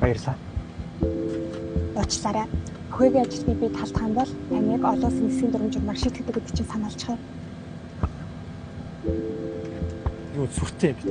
Баярлалаа. Уучлаарай. Бүхэгийн ажилтныг би талдах юм бол таныг олон улсын засгийн дүрм журмаар шийтгэдэг гэдэг чинь санаалчих юм. Юу сүртэй юм бэ?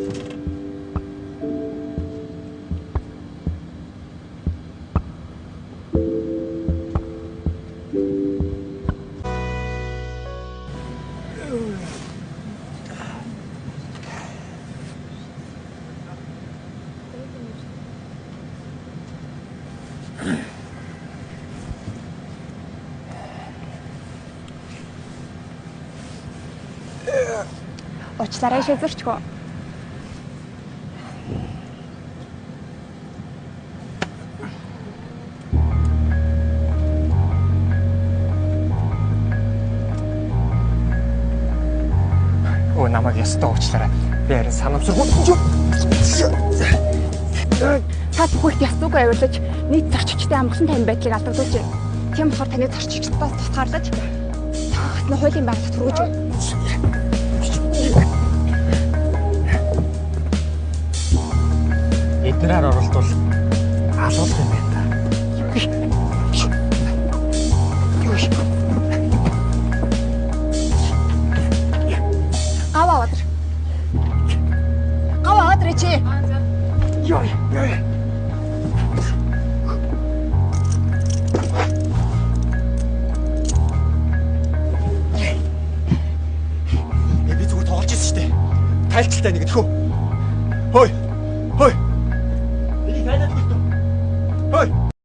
Уучлаарай шизэрчгөө. Өө намайг ястаа уучлаарай. Би харин санамсаргүй. Та бүхэлд ёс зүйгүй авирлаж нийт зорчигчдын амгалан тайван байдлыг алдагдуулж байна. Тийм болохоор таны зорчигчдоос тусгаарлаж тохиолдсон хуулийн байгууллагт хүргэж байна. Эднэрээр оролдвол алуулах юм байна та. Гав аваад ир. Гав аваад ир чи. Йой, йой. Би зүгээр тоглож ирсэн шүү дээ. Тайлцалтай нэг тхөө. Хой. Хой.